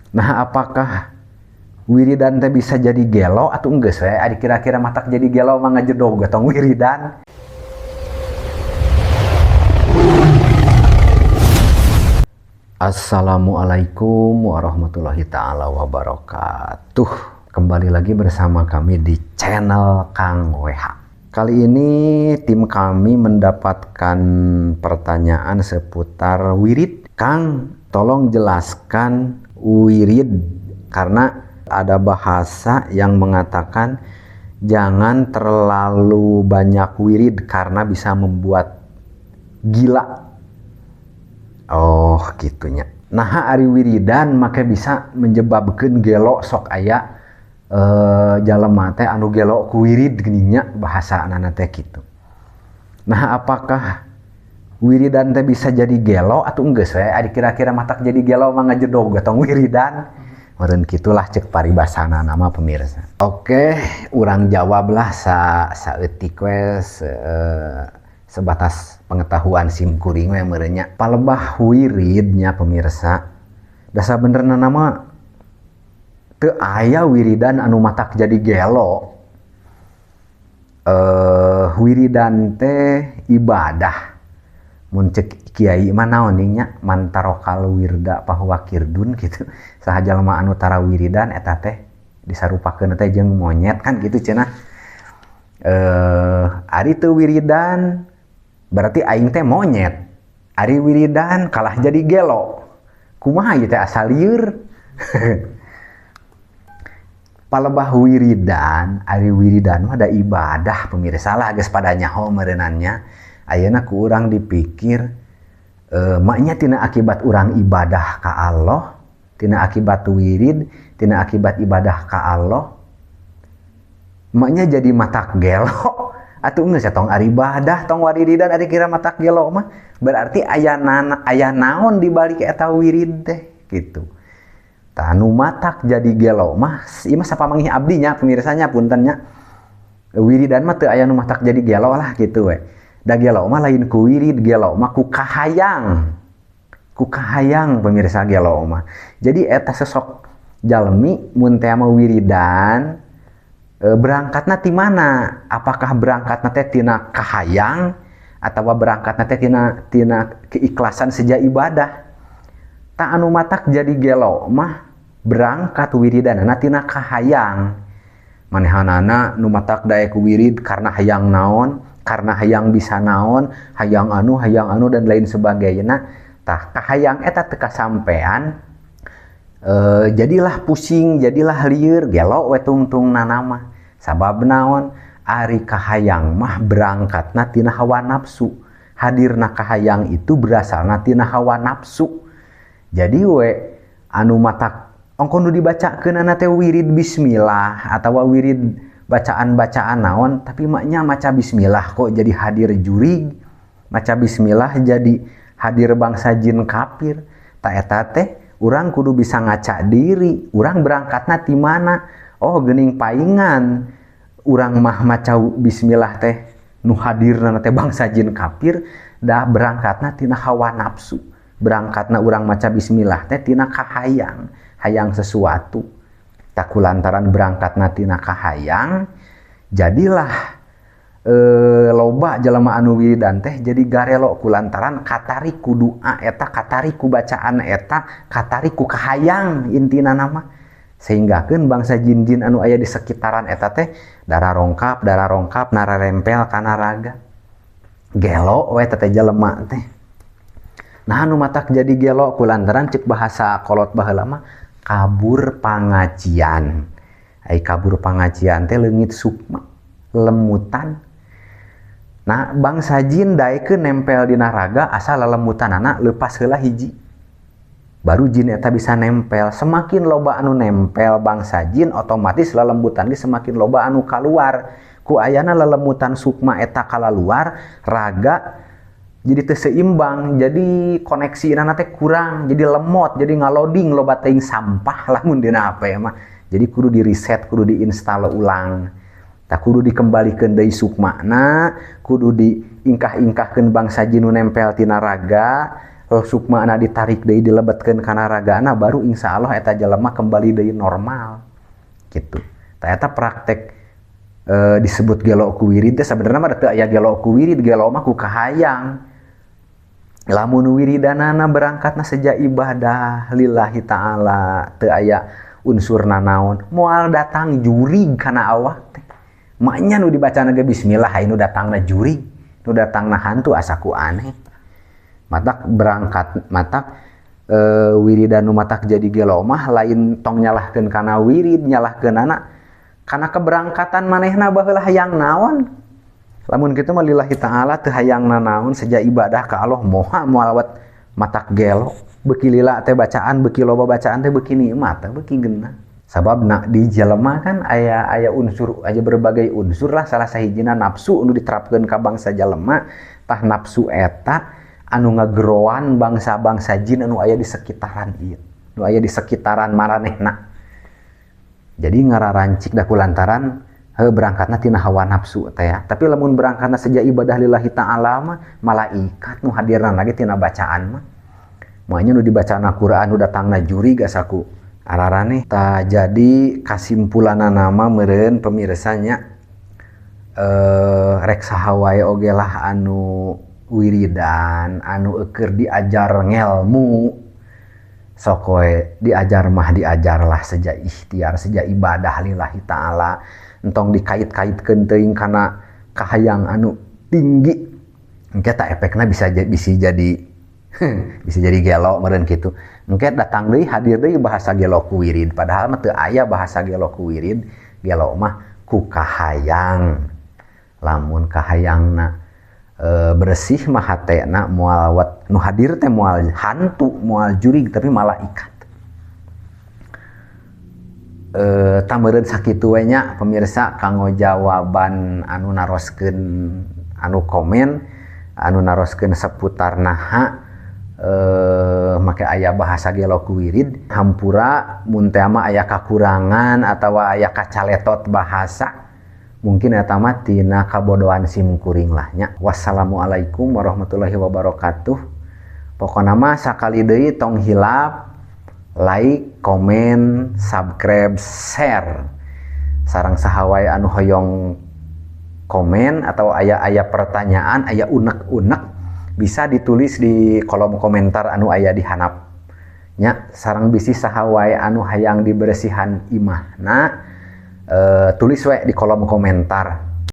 Nah, apakah wiridan teh bisa jadi gelo atau enggak we? Ari kira-kira matak jadi gelo mah ngajedog tong wiridan. Assalamualaikum warahmatullahi taala wabarakatuh. Kembali lagi bersama kami di channel Kang WH. Kali ini tim kami mendapatkan pertanyaan seputar wirid. Kang, tolong jelaskan wirid karena ada bahasa yang mengatakan jangan terlalu banyak wirid karena bisa membuat gila. Oh, gitunya. Nah, ari wiridan make bisa menyebabkan gelo sok aya jalema teh anu gelo ku wirid geuning nya, bahasana teh kitu. Nah, apakah wiridan teh bisa jadi gelo atau enggak we? Ari kira-kira matak jadi gelo mah ngajedog tong wiridan. Meureun kitulah cek paribasana nama pemirsa. Oke, urang jawablah saeutik we sebatas pengetahuan sim kuring we meureun nya. Palebah wiridnya pemirsa, da sabenerna nama teu aya wiridan anu matak jadi gelo. Wiridan teh ibadah. Mun cek kiai mah naon nya, mantarokal wirda pahuwa kirdun gitu. Saha jalma anu tara wiridan eta teh disarupakeun teh jeung monyet kan gitu cenah. Ari teu wiridan berarti aing teh monyet. Ari wiridan kalah jadi gelo. Kumaha ieu teh asal lieur. Palebah wiridan, ari wiridan mah da ibadah pemirsa lah geus pada nyaho meureunannya. Ayeuna ku urang dipikir maknya tina akibat urang ibadah ka Allah, tina akibat wirid, tina akibat ibadah ka Allah, maknya jadi matak gelo atuh geus tong ari ibadah tong wiridan ari kira matak gelo mah berarti aya naon di balik eta wirid teh gitu. Tah nu matak jadi gelo mah ieu mah sapamanggih abdi nya pemirsanya punten nya. Wiridan mah teu aya nu matak jadi gelo lah gitu we. Da gelo mah lain ku wirid, gelo mah ku kahayang. Ku kahayang pemirsa gelo mah. Jadi eta sosok jalmi mun teh mah wiridan berangkatna ti mana? Apakah berangkatna teh tina kahayang atawa berangkatna teh tina keikhlasan sejak ibadah? Ta anu matak jadi gelo mah berangkat wiridanana tina kahayang. Manehanana nu matak daek wirid karena hayang naon, karena hayang bisa naon, hayang anu dan lain sebagainya. Tah kahayang eta teu kasampean, jadilah pusing, jadilah lieur, gelo we tungtungna mah. Sabab naon? Ari kahayang mah berangkatna tina hawa nafsu. Hadirna kahayang itu berasalna tina hawa nafsu. Jadi we anu matak ongko nu dibacakeunana teh wirid bismillah atawa wirid bacaan-bacaan naon, tapi maknya maca bismillah kok jadi hadir jurig, maca bismillah jadi hadir bangsa jin kafir. Ta eta teh urang kudu bisa ngaca diri, urang berangkatna ti mana? Oh geuning paingan urang mah maca bismillah teh nu hadirna teh bangsa jin kafir, dah berangkatna tina hawa nafsu. Berangkatna urang maca bismillah teh tina kahayang, hayang sesuatu. Tak lantaran berangkatna tina kahayang, jadilah loba jalma anu wiridan teh jadi garelo kulantaran katarik ku doa eta, katarik ku bacaan eta, katarik ku kahayang intina nama. Sehinggakeun bangsa jin-jin anu aya di sekitaran eta teh darah rongkap nararempel kana raga. Gelo we teh jelema teh. Nah anu matak jadi gelo kulantaran cek bahasa kolot baheula mah kabur pangajian. Ai kabur pangajian teh leungit sukma, lemutan. Nah bangsa jin daekeun nempel dina raga asal lelemutanana leupas heula hiji. Baru jin eta bisa nempel. Semakin loba anu nempel bangsa jin otomatis lelembutan ge semakin loba anu kaluar. Ku ayana lelemutan sukma eta kalaluar, raga jadi teu seimbang, jadi koneksi teh kurang, jadi lemot, jadi ngaloding loba teuing sampah lamun dina HP mah. Jadi kudu di reset, kudu diinstal ulang. Tah kudu dikembalikeun deui sukmana, kudu diingkah-ingkahkeun bangsa jin nu nempel tina raga, Sukmana ditarik deui, dilebetkeun kana ragana, baru insya Allah eta jelema kembali deui normal gitu. Tah, eta praktek disebut gelo ku wirid teh sebenarnya mah teu aya gelo ku wirid, gelo mah ku kahayang. Lamun wiridanana berangkatna seja ibadah lillahi ta'ala, teu aya unsur nanaon, moal datang jurig kana awak teh. Maknya nu dibacana ge bismillah, nu datangna jurig, nu datangna hantu, asa ku aneh. Matak berangkat, matak wiridan nu matak jadi gelo mah lain, tong nyalahkeun kana wirid, nyalahkeunana kana keberangkatan manehna baheula hayang naon. Lamun kitu mah lillahi ta'ala, teu hayang nanaon, seja ibadah ka Allah, moha moal matak gelo. Beuki lila teh bacaan, beuki loba bacaan teh beuki nikmat, beuki genah. Sabab nak di jelema kan aya aya unsur aja, berbagai unsur lah, salah sahijina nafsu nu diterapkeun ka bangsa jelema. Tah, nafsu eta anu ngageroan bangsa-bangsa jin anu aya di sekitaran ieu, nu aya di sekitaran maranehna, jadi ngararancik da kulantaran berangkatna tina hawa nafsu teh ya. Tapi lamun berangkatna seja ibadah lillahi ta'ala mah, malaikat nu hadirna lagi tina bacaan mah. Makanya nu dibacana Quran nu datangna jurig, asa ku araraneh. Tah, jadi kasimpulanna mah meureun pemirsanya, rek saha wae oge lah anu wiridan, anu eukeur diajar ngelmu, sok we diajar mah diajarlah seja ikhtiar, seja ibadah lillahi ta'ala, entong dikait-kaitkeun teuing kana kahayang anu tinggi. Engke tak efekna bisa jadi gelo meureun kitu. Engke datang deui, hadir deui bahasa gelo ku wirid, padahal mah teu aya bahasa gelo ku wirid. Gelo mah ku kahayang. Lamun kahayangna bersih mah hatena, moal wat nu hadir teh, moal hantu, moal jurig, tapi malaikat. Tah, meureun sakitu we nya pemirsa, kanggo jawaban anu naroskeun, anu komen, anu naroskeun seputar naha make aya bahasa gelo ku wirid. Hampura mun teh mah aya kakurangan atawa aya kacaletot bahasa, mungkin eta mah tina kabodohan sim kuring lah nya. Wassalamualaikum warahmatullahi wabarakatuh. Pokona mah sakali deui, tong hilap like, komen, subscribe, share. Sareng saha wae anu hoyong komen atau aya-aya pertanyaan, aya unek-unek, bisa ditulis di kolom komentar anu aya di handap nya. Sareng bisi saha wae anu hayang dibersihan imahna, tulis we di kolom komentar.